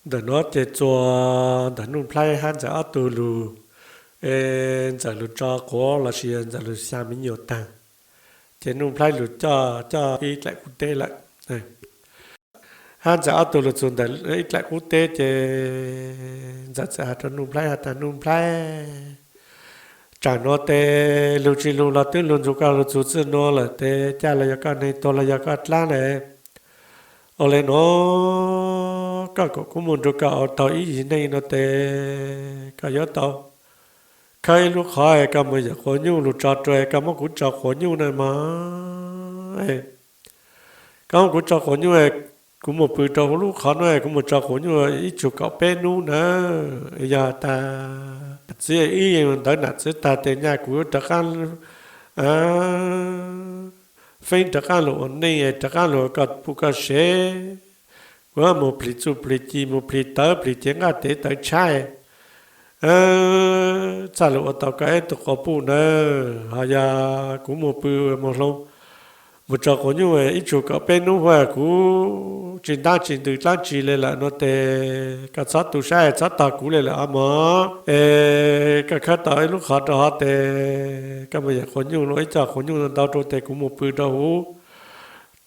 Ntawm no ces txuas ntawm Nuj Nplhaib hab Ntxawm ob tug lug, es Ntxawm lug tso quav los sis Ntxawm lug xya me nyuam taag, ces Nuj Nplhaib lug coj coj ib dlaim qub teb lawm. Hab Ntxawm ob tug lug txug ntawm ib dlaim qub teb ces Ntxawm txawm has rua Nuj Nplhaib has tas, Nuj Nplhaib, tsaam no tes lug tsi lug los twb lug nrug koj lug txug txij nuav lawm tes ca le yog koj neeg tuag los yog koj dlaab le. Ua le nuav, koj kom kuv moog nrug koj ua taug ib yim neej no tes koj yuav tau khawb ib lub qhov es koj moog yawm quas nyuj lug tso rua, koj muab kuv tso quas nyuj na mog. Koj muab kuv tso quas nyuj, kuv moog pw rua huv lub qhov nuav, kuv moog tso quas nyuj ib tsug kaum peb nub na. Yog tas txiv ib ntawd nam txiv tag tes nyaj kuv rov qaab feeb rov qaab lug ua neej, rov qaab lug koj pum koj sev. Kuv moog plig txuj plig ci, moog plig tawv plig cev nqaj tev tawv tshaib, txhaj lug ua tau koj ib tug quas puj nawb. Ho yog kuv moog pw moog hloov, moog tso quas nyuj ib tsug kaum peb nub huv, kuv tsi ntab tsi ntws dlaab tsi le lawm no tes koj txhob tu sab, txhob tog kuv le lawm os mog. Es koj khawb tau ib lub qhov rau hov tes koj moog yawm quas nyuj, lug ib co quas nyuj ntau rau tes kuv moog pw rau huv.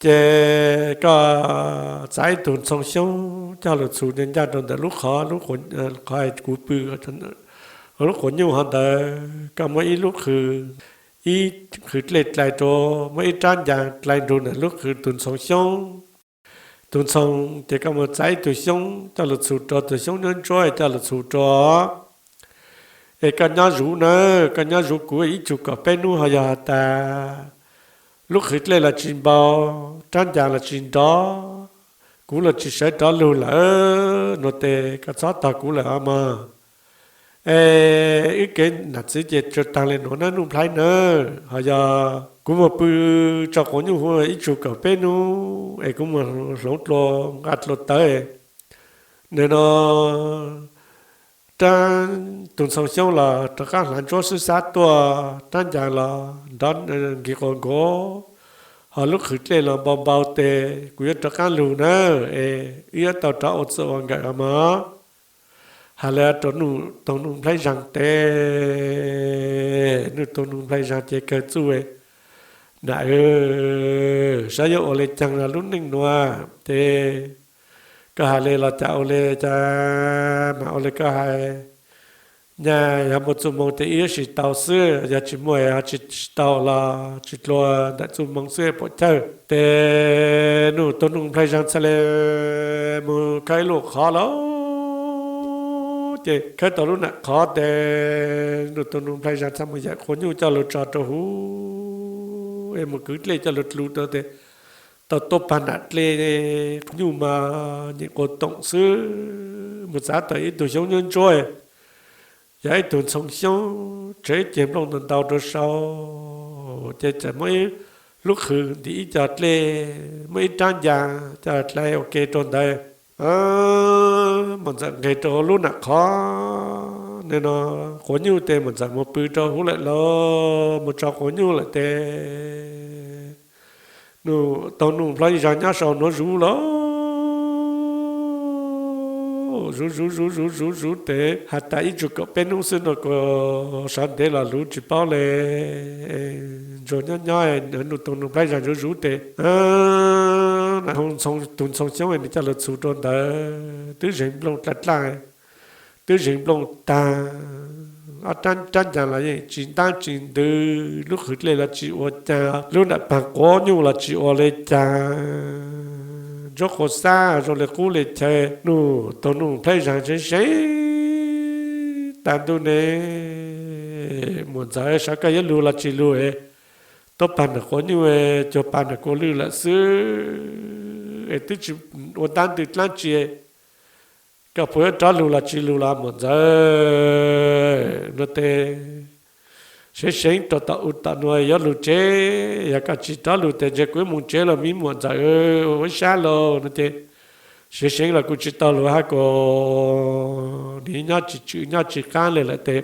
Ces koj txav ib tug ntxhoo xyoob coj lug txhus ncaj ncaj rau ntawm lub qhov, qhov kuv pw, lub quas nyuj hov ntawd. Koj muab ib lub qhw, ib qhw dlej dlai rua, muab ib rab ncaa dlai nrug ntawm lub qhw tug ntxhoo xyoob. Tug ntxhoo, ces koj moog txav ib tug xyoob coj lug txhus rua, tug xyoob nyob ntsuab coj lug txhus rua. Es koj nyob zuv na, koj nyob zuv kuv ib tsug kaum peb nub, ho yog has tas lub qhw dlej los tsi npau, rab ncaa los tsi nrov, kuv los tsi sawv rov lug lawm no tes koj txhob tog kuv lawm os mog. Es wb kev nam txiv ces tsuas taag le nuav nawb Nuj Nplhaib nawb. Ho yog kuv moog pw tso quas nyuj huv ib tsug kaum peb nub es kuv moog hloov dlua nqaj dlua tawv, nim no rab, tug ntxhoo xyoob los rov qaab hlaav ntsuab xwb xab tuaj, rab ncaa los nrov nkig quas nkaus, ho lub qhw dlej los npau npau tes kuv yuav rov qaab lug nawb, es wb yuav tau rov ua txij ua nkawm os mog. Has le rua Nuj Toog Nuj Nplhaib Zaag tes Nuj Toog Nuj Nplhaib Zaag ces kawg txuj, nam, saib yuav ua le caag lub neej nuav tes koj has le los cas ua le cas, mas ua le koj has. Nyaj yog muaj txuj moo tes wb yuav sib tau xwb, yog tsi muaj ho tsi tau los tsi dlua ntawm txuj moo xwb puam chawj. Tes Nuj Toog Nuj Nplhaib Zaag txhad le moog khawb ib lub qhov lawm, ces khawb tau lub nam qhov tes Nuj Toog Nuj Nplhaib Zaag txhad moog yawm quas nyuj coj lug tso rua huv, es moog kwv dlej coj lug dlua rua tes tau tuab paag nam dlej, quas nyuj mas nyem quas toom xwb, moog txav tau ib tug xyoob nyob ntsuab, yog ib tug ntxhoo xyoob tseg ib ceg nplooj ntau ntau rua sau, ces txawm muab ib lub qhw ntim ib co dlej, muab ib rab ncaa coj dlai ua ke rua ntawd. Muam Ntxawm nqeg rua lub nam qhov, nim no quas nyuj tes Muam Ntxawm moog pw rua huv lawm lauj, moog tso quas nyuj lawm tes Nuj Toog Nuj Nplhaib Zaag nyob sau nuav zuv lauj, zuv zuv zuv zuv zuv zuv tes has tas ib tsug kaum peb nub xwb no kuas sawv ntev los luv tsi paub le. Ntsuag nyob nyob, Nuj Toog Nuj Nplhaib Zaag zuv zuv tes nam tug ntxhoo xyoob nwg coj lug txhus rua ntawd twb zeeg nplooj dlaj dlaj, twb zeeg nplooj taag, ob rab ncaa los yeej tsi ntab tsi ntws, lub qhw dlej los tsi ua caag, lub nam paag quas nyuj los tsi ua le caag, ntsuab quas xab zoo le qub le chaw. Nuj Toog Nuj Nplhaib Zaag seev seev tas ntuj ne, Muam Ntxawm, saib koj yuav lug los tsi lug, tuab paag nam quas nyuj, cuag paag nam quas lwj lawm xwb es twb tsi ua ntab ntws dlaab tsi, koj puas yuav rov lug los tsi lug los Muam Ntxawm no tes seev seev rua tom u tom nuav yuav lug tsev, yog koj tsi rov lug tes ntshe kuv yuav moog tsev lawm me Muam Ntxawm, ua ib sab lauj no ces seev seev los kuj tsi tau lug hab kuas nwg nyob tsi tswm nyob tsi qaab le lawm tes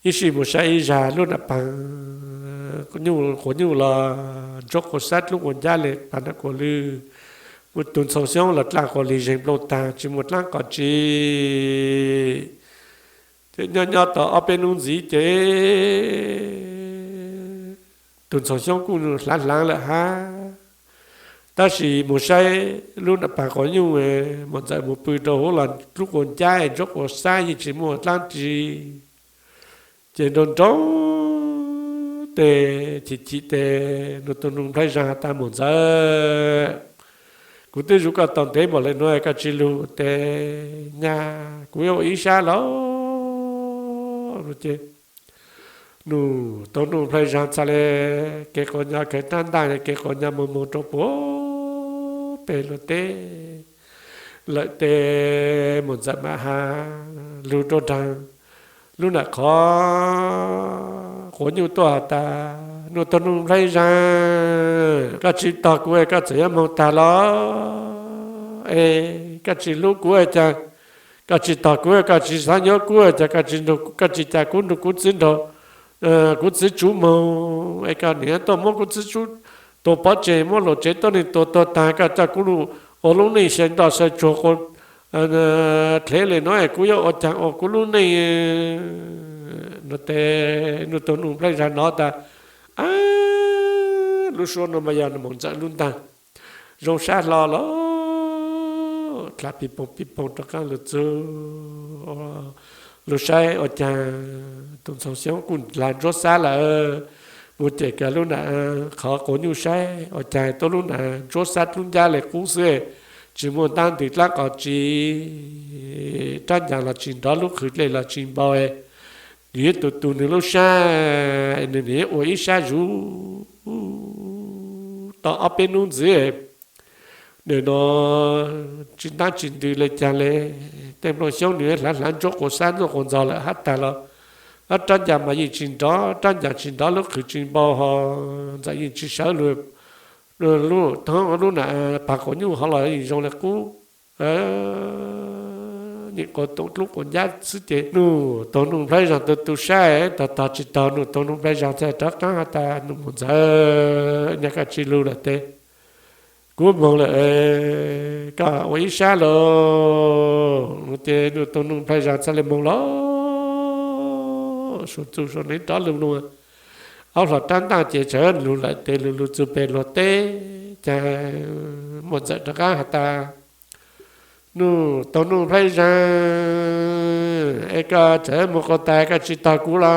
ib sij moog saib ib zag lub nam paag quas nyuj los ntsuab quas xab dlub quas ncab le paag nam quas lwj, Tus ntxhoo xyoob los dlaaj quas lig zeeg nplooj taag tsis muaj dlaab qhov tsi. Ces nyob nyob tau ob peb nub ntxiv ces tus ntxhoo xyoob kuj hlaav hlaav lawm hab, tab sis mus saib lub nam paag quas nyuj, muam ntxawm mus pw rau huv los dlub quas ncab ntsuab quas xab yeej tsis muaj dlaab tsi. Ces nrau nrau tes chim chim tes nug tug nug nplhaib zag has tas, Muam ntxawm, kuv twb zug koj tau ntev npaum le nuav koj tsis lug tes nyag kuv yuav ua ib sab los. Ces nug tug nug nplhaib zag txhaj le kev quas nyuj khaws rab ntaj kev quas nyuj moog moog rau puag peg lug teb lawm tes muam ntxawm mam has lug rau nraag lub nam qhov quas nyuj tuaj has tas, Nug tug nug nplhaib zag, koj tsis tog kuv es koj txawm yuav moog tag los? Es koj tsis hlub kuv es cas, koj tsis tog kuv, koj tsis xaav yuav kuv es cas koj tsis ca kuv nrug kuv txiv nraug, kuv txiv tsuv moog es koj niam tuaj muab kuv txiv tsuv tua pov tseg, muab luam tsev tuab neeg tua tuag taag, koj coj kuv lug ua lub neej xyaw nroj xyaw tsuag dlhev le nuav es kuv yuav ua caag ua kuv lub neej? Nug tes nug tug nug nplhaib zag nov tas, Ab, lub suab nuav mas yog muam ntxawm lub ntaag. Zoo sab hlo los dlha pig poog pig poog rov qaab lug txug lug saib ua caag tug ntxhoo xyoob kuj hlaav ntsuab xab lawm. Mus cem kag lub nam qhov quas nyuj saib ua caag tuab lub nam ntsuab xab dlub ncab le qub xwb, tsis muaj ntaab ntws dlaab qhov tsi. Rab ncas los tsis nrov, lub qhwv dlej los tsis npau. Nws yuav tu tu nws lub sab, nws nws yuav ua ib sab zuv tau ob peb nub ntxiv. Nws nov tsis ntaab tsis ntws le caag le, tej nplooj xyoob nws hlaav hlaav ntsuab quas xab ntsuab quas ntxog lawm hab tag los, rab ncas mas yeej tsis nrov, rab ncas tsis nrov, lub qhwv tsis npau, ho ntxawm yeej tsis sawv lug. Lub nam paag quas nyuj hov los yeej zoo le qub, nyeem quas toom dlub quas ncab xwb ces nug tug nug nplhaib zag tu tu saib tog tog tsis tog, nug tug nug nplhaib zag txhaj rov qaab has tas, Nug muam ntxawm, nyag koj tsis lug lawm tes kuv moog lawm, koj ua ib sab los. Ces nug tug nug nplhaib zag txhaj le moog los suav txug suav nev rov lug lug, aub hlo rab ntaj ces txhaj lug lawm tes lug lug txug peg luag teb ces muam ntxawm rov qaab has tas, Nug tug nug nplhaib zag, es koj txawm moog quas tas koj tsis tog kuv los?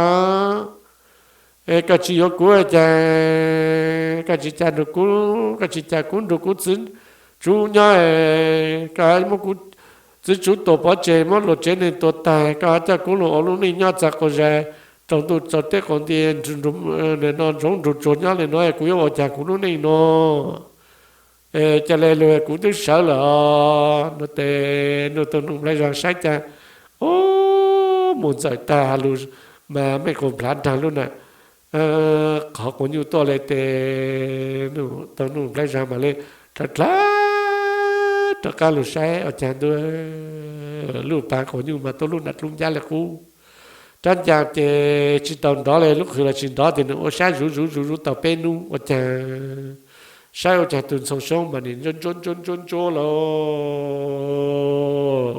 Es koj tsis yuav kuv ces koj tsis ca nrug kuv, koj tsis ca kuv nrug kuv txiv tsuv nyob, koj muab kuv txiv tsuv tua pov tseg, muab luag tsev neeg tua tag, koj coj kuv lug ua lub neej nyob txag quas zag, raug ntuj tsaus teb qaus nti, no ntsoov nrug tsuag nyob le nuav, kuv yuav ua caag kuv lub neej no? Ca le lug kuv twb sawv lawm os. Nug tes nug tug nug nplhaib zag saib cas, ub, muam ntxawm tag lug mas mej quas nplhav nraag lub nam qhov quas nyuj tuaj le tes nug tug nug nplhaib zag mas le dlha dlha rov qaab lug saib ua caag ntua, lub paag quas nyuj mas tuab lub nam dlub ncab le qub. Rab ncas ces tsis tau nrov le, lub qhwv los tsis nrov tes nws ua sab zuv zuv zuv zuv tau peb nub ua caag, saib ua caag tug ntxhoo xyoob mas nim ntsuab ntsuab ntsuab ntsuab los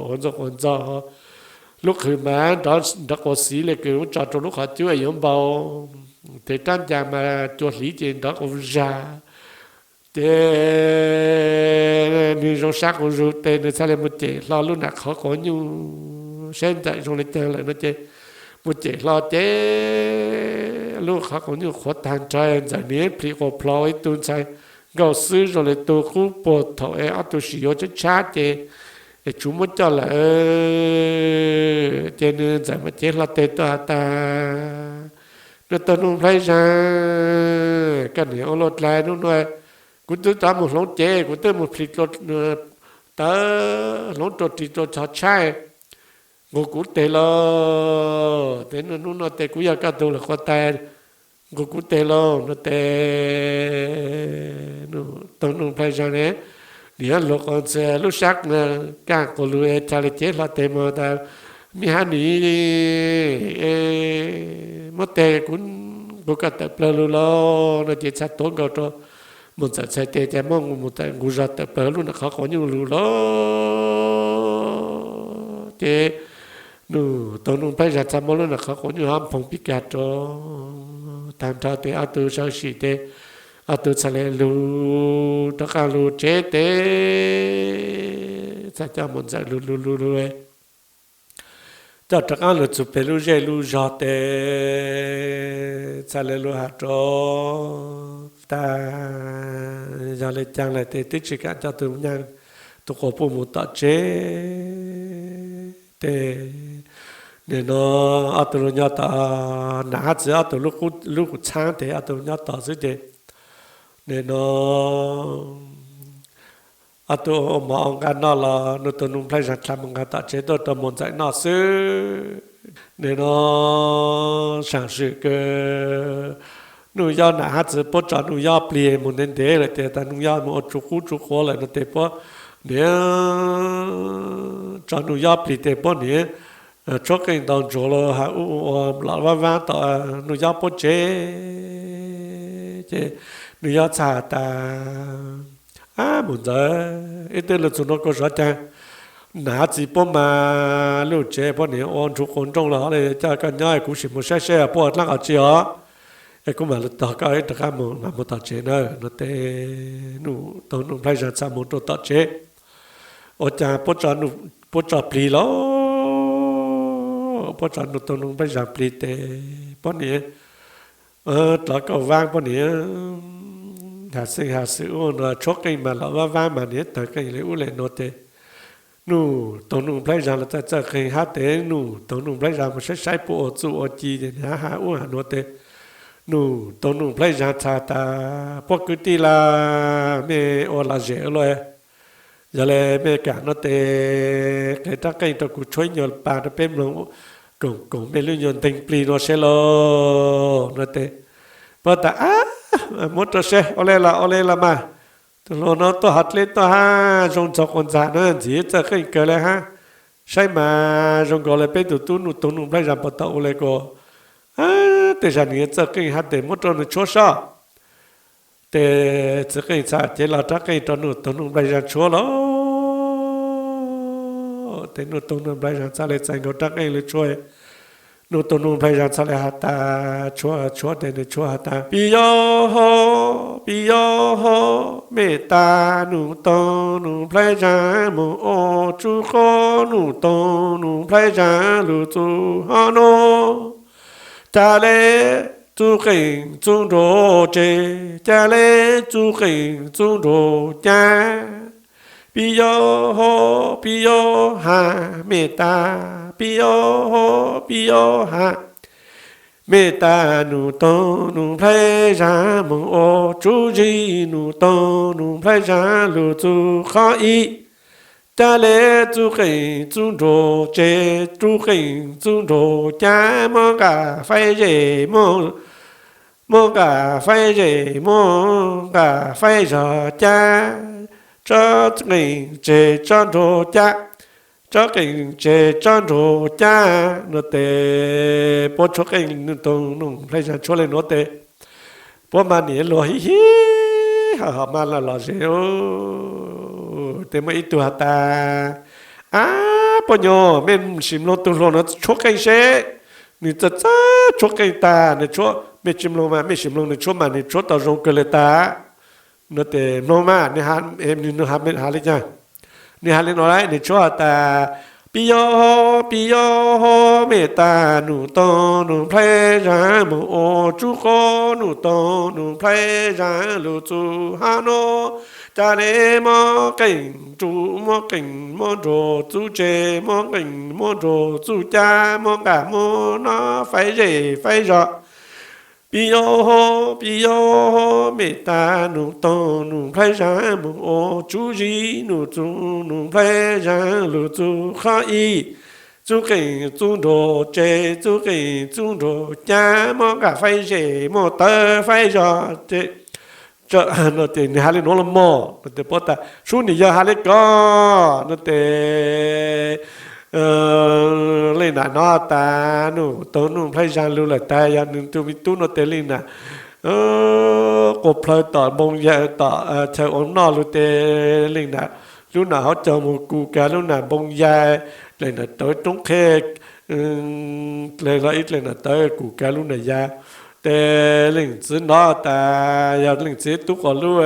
ua ntxoog quas ntxog. Lub qhwv mas nrov quas xiv le kws muab tso rau lub qhov cub yuav npau, tes rab ncas mas cua hliv ces nrov quas zag. Ces nws zoo sab quas zug tes nws txhaj le mus cem hlo lub nam qhov quas nyuj saib ntxawm zoo le caag lawm no ces mus cem hlo ces lub qhov quas nyuj qhuav taag nrho, ntxawm nim plhis quas plho ib tug ntxhais nkauj xwb zoo le tug qub puag thaum es ob tug sim yuav tshab tshab ces tsuv muab coj lawm. Ces nws ntxawm mam cev hlo tes tuaj has tas, Nug tug nug nplhaib zag, koj niam ua luaj dlai nub nua, kuv twb rov mus hloov cev, kuv twb mus plhis tawv hloov rua ris rua tsho tshaib, nqug kuv teg lauj. Tes nub nua tes kuv yog koj tug lawm quas tas, nqug kuv teg lauj no tes tug nug nplhaib zag ne, nim luag quas ntxhia lub sab kaaj quas lug ca le cev hlo tes mas tas, Me hab nim, muab teg kuv nqug koj tawm plawg lug lauj no ces txhaj tuav nkaus rua Muam Ntxawm txhais tes ces muab Muam Ntxawm nqus zog tawm plaws lub nram qhov quav nyuj lug lawm. Ces Nuj Toog Nuj Nplhaib Zag txhad muab lub nram qhov quav nyuj hab nphoo pib kag rau tag nrho tes ob tug sawv sim tes ob tug txhad le lug rov qaab lug tsev tes txhad coj Muam Ntxawm lug lug lug lug coj rov qaab lug txug peg lub zej lub zog tes txhad le lug has rau tas yog le caag lawm tes twb tsi kam coj tug nyaaj tug quas puj moog tom tsev tes nim no ob tug lug nyob tom nam hab txiv ob tug lub qub txhaab tes ob tug nyob tod xwb ces nim no ob tug ua mov ua nqaj noj los Nuj Toog Nuj Nplhaib Zag dlha moog nqaj tom tsev tuaj rau Muam Ntxawm noj xwb. Nim no saam swm kws Nuj Yob nam hab txiv puab tso Nuj Yob plig moog ntev ntev lawm tes tas Nuj Yob moog ua tsu qub tsu quav lawm no tes puab nim tso Nuj Yob plig tes puab nim tshuab qeej ntau ntsuag los has ua los vaab vaab tom Nuj Yob puab tsev ces Nuj Yob txhad tas, Ab Muam Ntxawm, ib twb lug txug nuav kuv sav caag nam hab txiv puab mas lub tsev puab nim ua ntsuag quas nrooj los le coj koj nyob kuv sim moog saib saib puab ua dlaab qhov tsi os es kuv mam lug tog koj ib rov qaab moog mas moog tom tsev nawb no tes Nuj Toog Nuj Nplhaib Zag txhad moog rua tom tsev ua caag puab tso plig los puab tso Nuj Toog Nuj Nplhaib Zag plig tes puab nim rov kauj vaab puab nim has xeeb has xwm ua no tshuab qeej mas los vaab vaab mas nim tawg qeej le ub le nuav tes Nuj Toog Nuj Nplhaib Zag los txawj txawj qeej hab tes Nuj Toog Nuj Nplhaib Zag moog saib saib puab ua txuj ua ci tes nim has has ub has nuav tes Nuj Toog Nuj Nplhaib Zag txhad tas, Puab kwv tij lawm, mej ua lom zem ua luaj, yog le mej kam no tes qev rab qeej rau kuv tshuab ib nyuag pa rau peb mloog koom koom mej lub nyuag nteeg plig no seb lauj no tes puab tas, Ab, muab rau seb ua le los ua le los mas. Tug hluas no tuaj hov dleb tuaj hab zoo ntxaug quas ntxag na, ntxim txawj qeej kawg le hab. Saib mas zoo nkaus le peb tug tub Nuj Toog Nuj Nplhaib Zag puas tau ua le kuas tej zag nws yuav txawj qeej hab tes muab rau nws tshuab sab. Tes txiv qeej txhad cev los rab qeej rau Nuj Toog Nuj Nplhaib Zag tshuab lauj. Tes Nuj Toog Nuj Nplhaib Zag txhad le txais nkaus rab qeej le tshuab. Nuj Toog Nuj Nplhaib Zag txhad le has tas, tshuab tshuab tes nws tshuab has tas, Pib yaug ho, pib yaug ho, mej tas Nuj Toog Nuj Nplhaib Zag moog ua tsub qhuav, Nuj Toog Nuj Nplhaib Zag lug txug hov nuav, ca le txuj qeej txuj nruas tseg, ca le txuj qeej txuj nruas ca. Pib yaug ho, pib yaug has, mej tas pib yaug ho, pib yaug has, mej tas Nuj Toog Nuj Nplhaib Zag moog ua tsub zig, Nuj Toog Nuj Nplhaib Zag lug txug qhov ib, ca le txuj qeej txuj nruas tseg, txuj qeej txuj nruas ca, muab nqaj faib zej, muab nqaj faib zej, muab nqaj faib zog ca, tsob qeej tseg tsob nruas ca, tsob qeej tseg tsob nruas ca. No tes puab tshuab qeej, Nuj Toog Nuj Nplhaib Zag tshuab le nuav tes puab mas nim luag hib hib ho mas lom zem. Tes muaj ib tug has tas, Ab puab nyuas, mej sim mloog tug hluas nuav tshuab qeej seb, nws txawj txawj tshuab qeej tag, nws tshuab, mej tsi mloog mas mej sim mloog nws tshuab mas nws tshuab tau zoo kawg le tag. No tes mloog mas nws has le caag, nws has le nuav, nws tshuab has tas, Pib yaug ho, pib yaug ho, mej tas Nuj Toog Nuj Nplhaib Zag moog ua tsub qhuav, Nuj Toog Nuj Nplhaib Zag lug txug hov nuav, ca le muab qeej txuj, muab qeej muab nruas txuj tseg, muab qeej muab nruas txuj ca, muab nqaj muab nov faib zej faib zog. Pib yaug ho, pib yaug ho, mej tas Nuj Toog Nuj Nplhaib Zag moog ua tsub zig, Nuj Toog Nuj Nplhaib Zag lug txug qhov ib, txuj qeej txuj nruas tseg, txuj qeej txuj nruas ca, muab nqaj faib zej, muab tawv faib zog. No tes nws has le nuav los mog, no tes puab tas, Sub, nws yog has le ko. No tes Leej nam nov tas, Nuj Toog Nuj Nplhaib Zag lug lawm tas, yog nws tug me tub no tes Leej nam quas plhaw tom npoo ya tom chaw ua noj lug tes leej nam lub nam hauv caug moog kus kag lub nam npoo ya, leej nam tawv roob qheb dle hlo ib leej nam tawv kus kag lub nam ya. Tes leej txiv nov tas yog leej txiv tub quas lub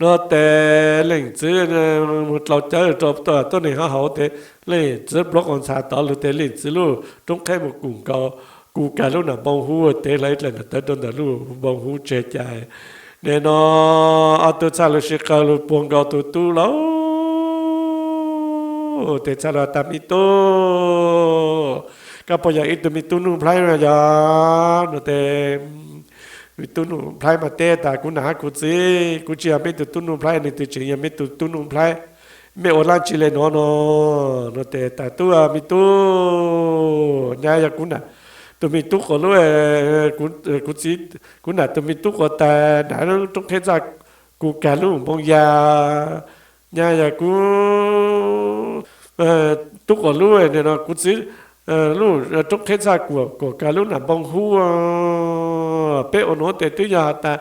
no tes leej txiv moog dlau cawv rua tuab neeg hauv hauv tes leej txiv pluav quas ntxhas tod lug tes leej txiv lub roob qheb moog kus nkaus, kus kag lub nam npoo hub tes hlo ib leej nam tawv rua ntawm lub npoo hub tseg cai. Nim no ob tug txhaj lug sib qawg lug puag nkaus tug tub lawm tes txhaj lug tas, me tub, koj puas yog ib tug me tub Nuj Nplhaib no yog? No tes me tub Nuj Nplhaib mas teb tas, kuv nam hab kuv txiv, kuv tsi yog meb tug tub Nuj Nplhaib, nwg tug tseem yog meb tug tub Nuj Nplhaib. Meb ua dlaab tsi le nuav no? No tes tas, tub, me tub, nyab yog kuv nam tug me tub quas lub, kuv txiv, kuv nam tug me tub quas tas nam roob qheb txaj kus kag lub npoo ya. Nyab yog kuv tub quas lub, no kuv txiv lub roob qheb txaj kuas kag lub nam npoo hub. Peb ua nuav tes twb yog has tas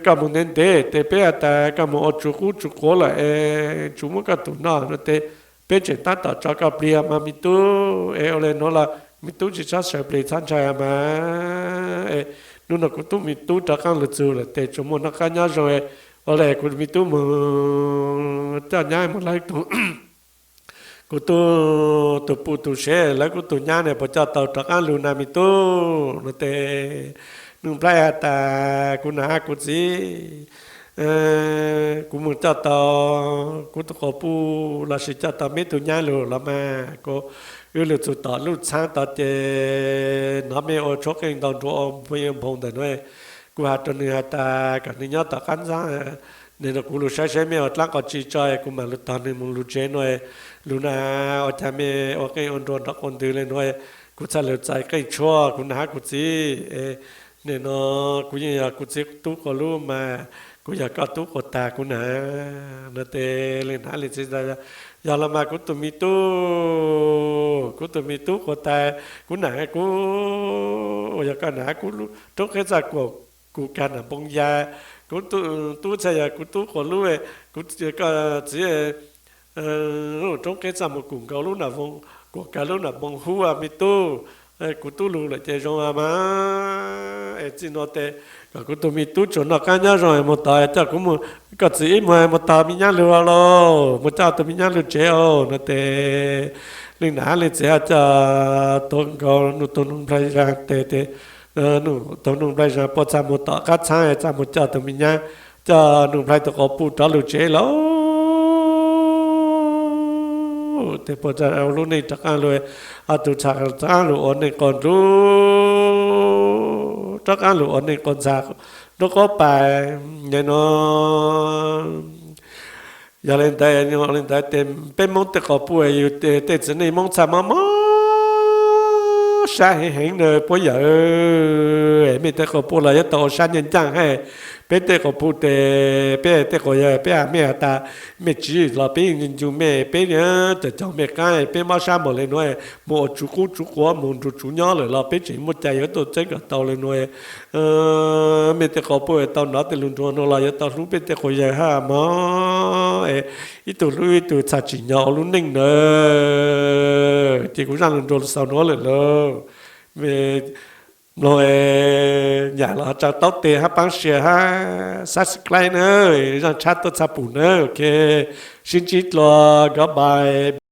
koj moog ntev ntev tes peb has tas koj moog ua tsuv qub tsuv quav lawm es tsuv muab koj tug noj no tes peb tseem tab tom tso koj plig mas me tub. Es ua le nuav los me tub tsi txhob sawv plig txhob ntshai mas. Es nub no kuv tub me tub rov qaab lug txug lawm tes tsuas muaj noj qab nyob zoo. Ua le kuv me tub moog coj nyab moog lawv tug, kuv tub tug pum tug sev lawv kuv tug nyab ne puas coj tau rov qaab lug na me tub? No tes Nuj Nplhaib has tas, kuv nam hab kuv txiv, kuv moog coj tau kuv tug quas puj lossis coj tau meb tug nyab lug los mas kuv, wb lug txug tom lub txhaab tod ces nov mej ua tshuab qeej ntau nruag ua nphoo ntawm nuav. Kuv has rua nwg has tas kom nwg nyob tom qab ntxaab, nwg nrug kuv lug saib saib mej ua dlaab qhov tsi tso kuv mam lug tog nwg moog lug tsev nuav. Lug na ua caag mej ua qeej ua nruag nrov quas ntwg le nuav, kuv txhaj lug txais qeej tshuab kuv nam hab kuv txiv. Nim no kuv yeej yog kuv txiv tub quas lub mas kuv yog koj tub quas tag kuv nam. No tes leej nam leej txiv tas, yog los mas kuv tug me tub, kuv tug me tub quas tag kuv nam, kuv uas yog koj nam kuv roob qheb txaj kuas, kuas kag nam npoo ya. Kuv tub txhaj yog kuv tub quas lub, kuv, koj txiv roob qheb txaj moog kuas nkaus lub nam, kuas kag lub nam npoo hub me tub. Kuv tub lug lawm ces zoo mas. Es txij nuav tes kom kuv tug me tub tsuas noj qab nyob zoo moog tod coj kuv, koj txiv ib muag moog tog me nyab lug lauj, moog coj tug me nyab lug tsev os. No tes leej nam leej txiv coj tug nkaus nuj tug Nuj Nplhaib Zag tes, tes nuj tug Nuj Nplhaib Zag puab txhaj moog tom qab txhaab txhaj moog coj tug me nyab, coj Nuj Nplhaib tug quas puj rov lug tsev lauj. Tes puab ua lub neej rov qaab lug, ob tug txhaj rov qaab lug ua neej quas nruab, rov qaab lug ua neej quas ntxhab nruab qaub pais. Nim no yog le ntawd, le ntawd tes peb Moob tej quas puj yug tej txiv neej Moob txhaj mob mob sab heev heev na puab yawm. Mej tej quas puj los yuav tau ua sab ncaaj ncaaj hab. Peb tej quas puj tes peb tej quas yawg peb has mej has tas mej tsis los peb ncu mej, peb cov caug mej qaab, peb mob sab npaum le nuav, moog ua tsuv qub tsuv quav moog nrug tsuv nyob lawm los peb tseem muaj cai yuav tuaj txeeb kom tau le nuav. Mej tej quas puj tau nov tej lug nruag nuav los yuav tau hlub peb tej quas yawg hab mog. Ib tug hlub ib tug txhaj tsim nyog ua lub neej nawb. Ces kuv zaaj lug nruag xaus nuav lawm lauj. Mloog nyam los tsa taub teg hab paab share hab subscribe na, zaaj tshab tuaj txhaj pum na. Ok, sib ntsib dlua, goodbye.